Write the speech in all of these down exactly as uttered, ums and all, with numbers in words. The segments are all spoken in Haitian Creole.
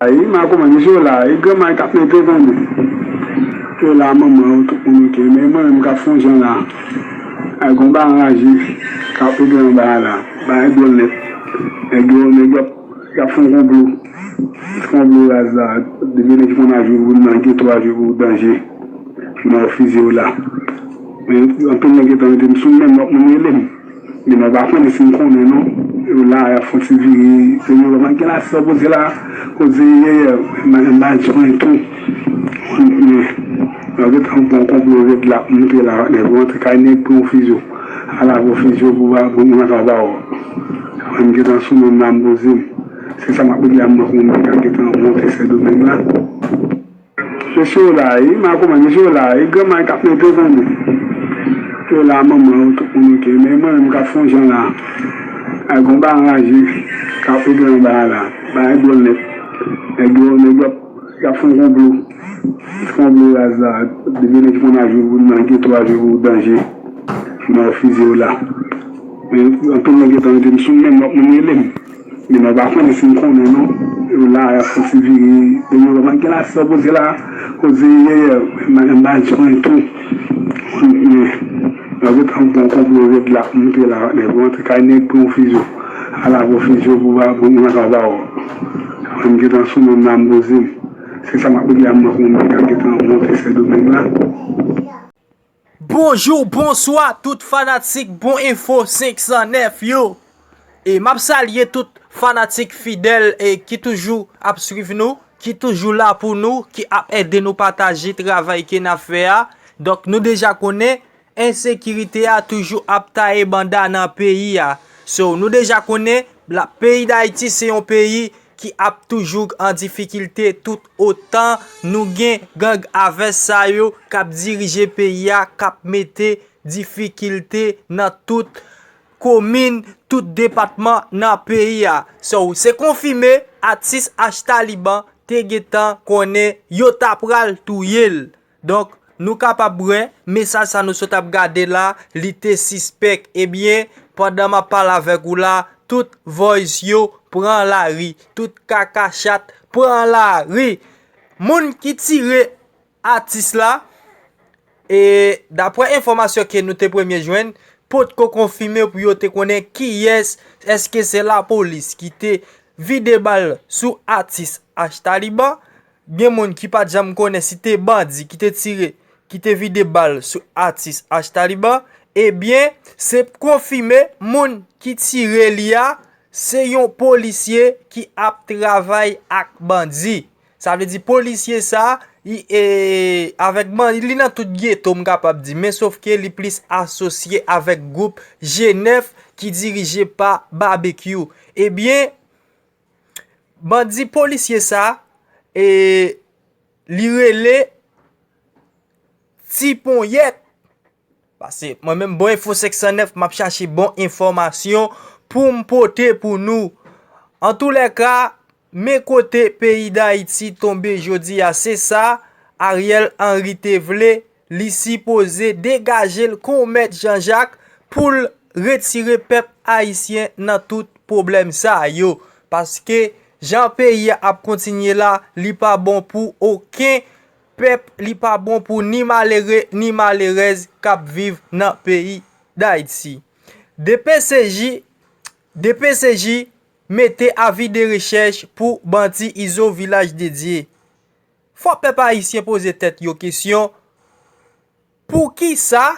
Ay, ma kòman, mesye yo la, e granma k ap mete konnen. Yo la, manman yo, tout moun oke. Men mwen menm k ap fè yon jan la. Ay, gon ba anraje k ap regle anba a la. Bagay dwòl nèt. Nèg yo, nèg yo ap, y ap fè yon konplo. Fè yon konplo raz la. Depi nèg ki konn ap jwe pou nan geto a jwe pou danje. Nan ofize yo la. Men anpil nèg gentan mete m sou men, m ap moun rele m. Men nou pa konnen si m konnen non. Yo la, y ap fè yon ti vire. Se yo, mwen gen la, sa poze la, koze yèyè, m al jwenn tou. Men, yo gentan bon konplo rèd la, monte la, nèg yo antre kay nèg pran yon fizo. Ala bon fizo pou ba, pou moun antre ba wò. Mwen m gentan sou men m la, m poze m. Se sa m ap regle a, m wè kòman nèg la gentan monte Sendomeng la. Mesye yo la, e, ma kòman, mesye yo la, e granma k ap mete konnen. Yo la, manman yo, tout moun oke. Men mwen menm k ap fè yon jan la. Ay, gon ba anraje k ap regle anba a la. Bagay dwòl nèt. Nèg yo, nèg yo ap, y ap fè yon konplo. Fè yon konplo raz la. Depi nèg ki konn ap jwe pou nan geto a jwe pou danje. Nan ofize yo la. Men anpil nèg gentan mete m sou men, m ap moun rele m. Men nou pa konnen si m konnen non. Yo la, y ap fè yon ti vire. Yo, mwen gen la, sa poze la, koze yèyè, m al jwenn tou. Men, yo gentan bon konplo rèd la, monte la, nèg yo antre kay nèg pran yon fizo. Ala bon fizo pou ba, pou moun antre ba wò. Mwen m gentan sou men m la, m poze m. Se sa m ap regle a, m wè kòman nèg la gentan monte Sendomeng la. Bonjou, bonswa, tout fanatik Bon Enfo senk san nèf yo. E m ap salye tout fanatik fidèl e ki toujou ap swiv nou, ki toujou la pou nou, ki ap ede nou pataje travay ke n ap fè a. Donk, nou deja konnen, ensekirite a toujou ap taye banda nan peyi a. So, nou deja konnen, la, peyi Dayiti se yon peyi ki ap toujou an difikilte tout otan nou gen gang avès sa yo k ap dirije peyi a, k ap mete difikilte nan tout komin, tout depatman nan peyi a. So, se konfime, atis H Taliban te gentan konnen yo ta pral touye l. Donk, nou kapab wè, mesaj sa nou sot ap gade la, li te sispèk. Ebyen, pandan m ap pale avèk ou la, tout voice yo pran lari, tout kaka chat pran lari. Moun ki tire atis la, e daprè enfòmasyon ke nou te premye jwenn, potko konfime pou yo te konnen kiyès, èske se lapolis ki te vide bal sou atis H Taliban, gen moun ki pa t janm konnen si te bandi ki te tire, ki te vide bal sou atis H Taliban, ebyen, se konfime moun ki tire li a, se yon polisye ki ap travay ak bandi. Sa vle di polisye sa, li, e, avèk bandi, li nan tout geto, m kapab di, men sof ke li plis asosye avèk gwoup G nèf ki dirije pa Babekyou. Ebyen, bandi polisye sa, e, li rele Ti Ponyèt. Paske mwen menm, Bon Enfo senk san nèf, m ap chache bon enfòmasyon pou m pote pou nou. Antoulèka, men kote peyi Dayiti tonbe jodi a, se sa Ariel Henry te vle, li sipoze degaje l kon mèt Jan Jak pou l retire pèp ayisyen nan tout pwoblèm sa yo. Paske jan peyi a ap kontinye la, li pa bon pou okenn pèp, li pa bon pou ni malere, ni malerèz k ap viv nan peyi Dayiti. D P C J, D P C J mete avi de rechèch pou bandi Izo Vilaj Dedye. Fò pèp ayisyen poze tèt yo kesyon, poukisa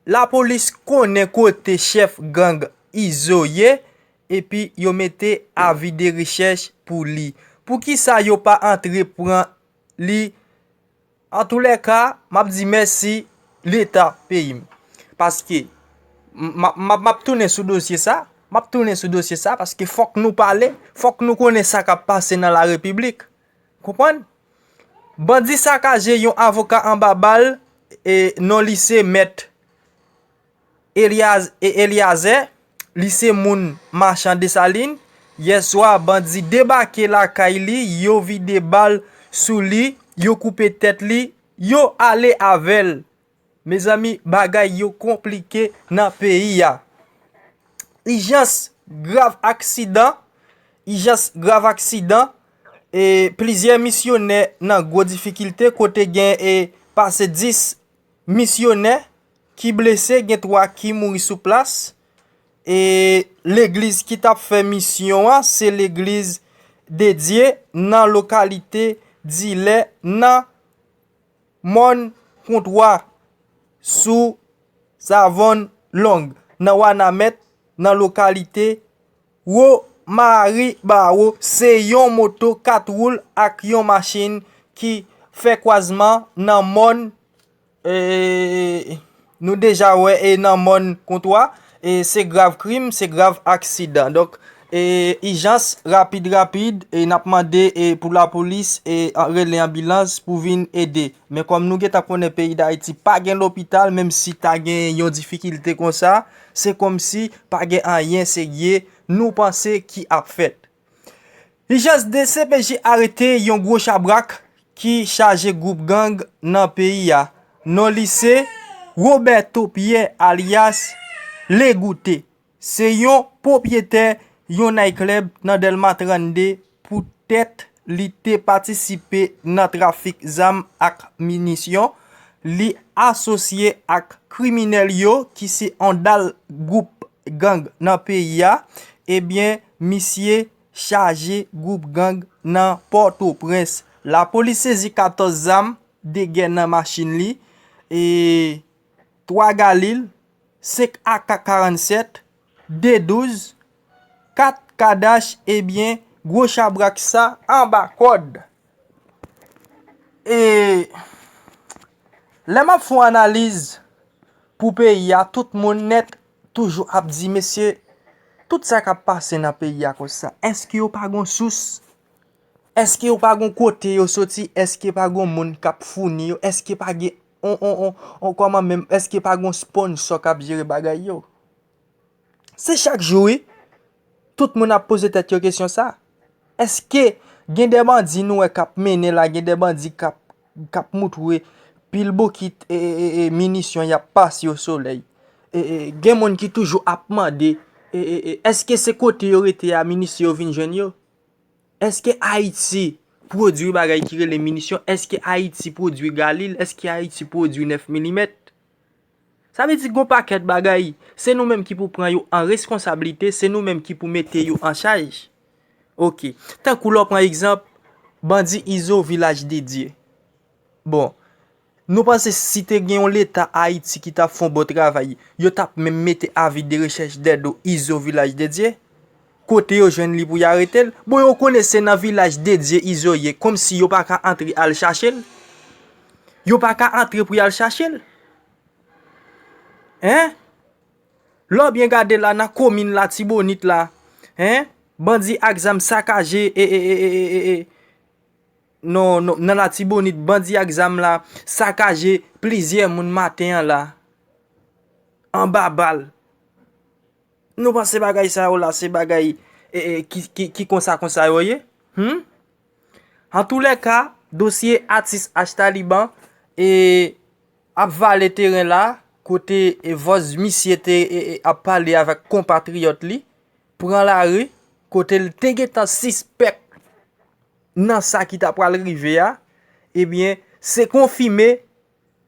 lapolis konnen kote chèf gang Izo ye, epi yo mete avi de rechèch pou li? Poukisa yo pa antre pran li? Antoulèka, m ap di mèsi Leta peyi m. Paske, m, m, m, m ap tounen sou dosye sa, m ap tounen sou dosye sa, paske fòk nou pale, fòk nou konnen sa k ap pase nan larepiblik. Konprann? Bandi sakaje yon avoka anba bal, e non li se Mèt Eliaz-, e Eliazè, li se moun Machan Desalin. Yèswa, bandi debake lakay li, yo vide bal sou li, yo koupe tèt li, yo ale avè l. Mezanmi, bagay yo konplike nan peyi a. Ijans grav aksidan, ijans grav aksidan, E plizyè misyonè nan gwo difikilte, kote gen e pase dis misyonè ki blese, gen twa ki mouri sou plas. E legliz ki t ap fè misyon an, se legliz de Dye nan lokalite Dilè, nan mòn Kontwa, sou Savòn Long, nan Wanament, nan lokalite Wo Mari Bawo. Se yon moto kat woul ak yon machin ki fè kwazman nan mòn, e, nou deja wè, e nan mòn Kontwa. E se grav krim, se grav aksidan. Donk, e, ijans, rapid, rapid, e n ap mande, e, pou lapolis, e, an-, rele anbilans pou vin ede. Men kòm nou gentan konnen peyi Dayiti pa gen lopital, menm si ta gen yon difikilte konsa, se kòmsi pa gen anyen serye nou panse ki ap fèt. Ijans, D C P J arete yon gwo chabrak ki chaje gwoup gang nan peyi a. Non li se Roberto Pierre alyas Legoute. Se yon pwopyetè yon nayklèb nan Dèlma trannde. Poutèt li te patisipe nan trafik zam ak minisyon, li asosye ak kriminèl yo ki se yon dal gwoup gang nan peyi a. Ebyen, misye chaje gwoup gang nan Pòtoprens. Lapolis sezi katòz zam de gè nan machin li, e twa Galil, senk A K karannsèt, de douz, kat Kadash, ebyen, gwo chabrak sa anba kòd. E lè m ap fè yon analiz pou peyi a, tout moun nèt toujou ap di, mesye, tout sa k ap pase nan peyi a konsa, èske yo pa gon sous? Èske yo pa gon kote yo soti? Èske pa gon moun k ap founi yo? Èske pa gen on, on, on, on, kòman menm, èske pa gon sponsò k ap jere bagay yo? Se chak jou, wi. Tout moun ap poze tèt yo kesyon sa. Èske gen de bandi nou wè k ap mennen la, gen de bandi k ap, k ap moutre pil bokit, e, e, e, e, minisyon y ap pase o solèy? E, e, gen moun ki toujou ap mande, e, e, e, èske se kote yo rete a minisyon yo vin jwenn yo? Èske Ayiti pwodui bagay ki rele minisyon? Èske Ayiti pwodui Galil? Èske Ayiti pwodui nèf milimèt? Sa vle di gon pakèt bagay, se nou menm ki pou pran yo an reskonsablite, se nou menm ki pou mete yo an chaj. Oke. Tankou lè w pran egzanp, bandi Izo Vilaj de Dye. Bon, nou panse si te gen yon Leta Ayiti ki t ap fè yon bon travay, yo t ap menm mete avi de rechèch dèdo Izo Vilaj de Dye? Kote yo jwenn li pou y arete l? Bon, yo konnen se nan Vilaj de Dye Izo ye, kòmsi yo pa ka antre al chache l? Yo pa ka antre pou y al chache l? Hein? Lè w byen gade la, nan komin Latibonit la, hein? Bandi ak zam sakaje, e, e, e, e, e, e, e, non, non, nan Latibonit, bandi ak zam la sakaje plizyè moun maten an la, anba bal. Nou panse bagay sa yo la, se bagay, e, e, ki, ki, ki konsa, konsa yo ye? Hmm? Antoulèka, dosye atis H Taliban, e, ap vale teren la, kote, e, vòs misye te, e, e, ap pale avèk konpatriyòt li, pran lari, kote l te gentan sispèk nan sa ki ta pral rive a, ebyen, se konfime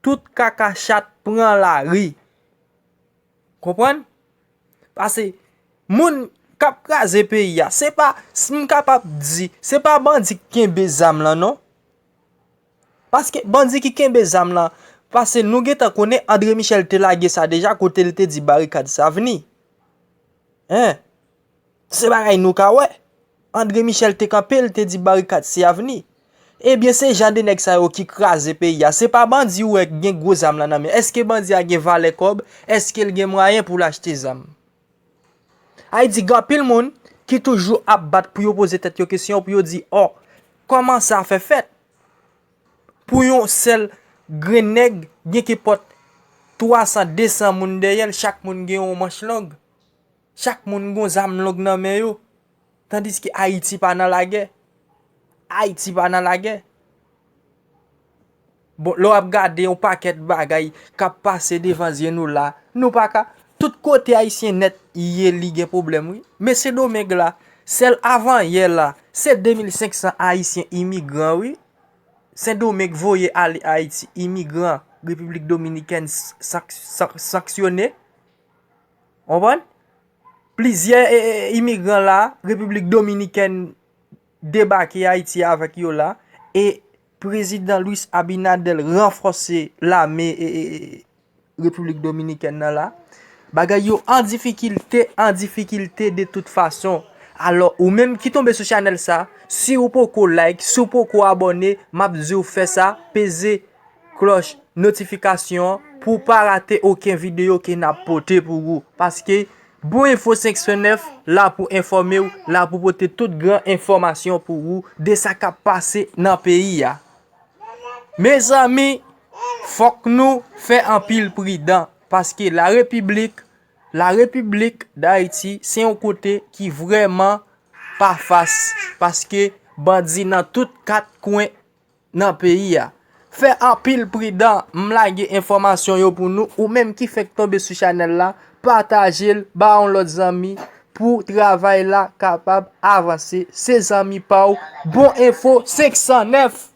tout kaka chat pran lari. Konprann? Pase moun k ap kraze peyi a, se pa, si m kapab di, se pa bandi k kenbe zam lan, non. Paske bandi ki kenbe zam lan, pase nou gentan konnen André Michel te lage sa deja, kote l te di barikad sa vini. Hein? Se bagay nou ka wè. André Michel te kanpe, l te di barikad se avni. Ebyen, se jan de nèg sa yo ki kraze peyi a. Se pa bandi ou wè gen gwo zam lan nan men. Èske bandi a gen valè kòb? Èske l gen mwayen pou l achte zam? Ayiti, gen anpil moun ki toujou ap bat pou yo poze tèt yo kesyon, pou yo di, ò, kòman sa fè fèt? Pou yon sèl grenn nèg gen kenpòt twa san, de san moun dèyè l, chak moun gen yon manch long. Chak moun gon zam long nan men yo. Tandiske Ayiti pa nan lagè. Ayiti pa nan lagè. Bon, lè w ap gade yon pakèt bagay k ap pase devan zye nou la, nou pa ka, tout kote Ayisyen nèt ye, li gen pwoblèm, wi. Men Sendomeng la, Sèl avanyè la, se de mil senk san Ayisyen imigran, wi. Sendomeng voye ale Ayiti, imigran Repiblik Dominikèn sank- sank- sanksyone. Konprann? Plizyè e, e, imigran la, Repiblik Dominikèn debake Ayiti avèk yo la, e Prezidan Luis Abinader ranfòse lame e, e, e, Repiblik Dominikèn nan la. Bagay yo an difikilte, an difikilte de tout fason. Alò, ou menm ki tonbe sou chanèl sa, si ou poko like, si ou poko abòne, m ap di w fè sa, peze klòch notifikasyon an pou w pa rate okenn videyo ke n ap pote pou ou. Paske Bon Enfo senk san nèf la pou enfòme w, la pou pote tout gran enfòmasyon pou ou de sa k ap pase nan peyi a. Mezanmi, fòk nou fè anpil pridan, paske la repiblik, la repiblik Dayiti se yon kote ki vrèman pa fas, paske bandi nan tout kat kwen nan peyi a. Fè anpil pridan, m lage enfòmasyon yo pou nou, ou menm ki fèk tonbe sou chanèl la, pataje l ba yon lòt zanmi pou travay la kapab avanse. Se zanmi pa w, Bon Enfo senk san nèf.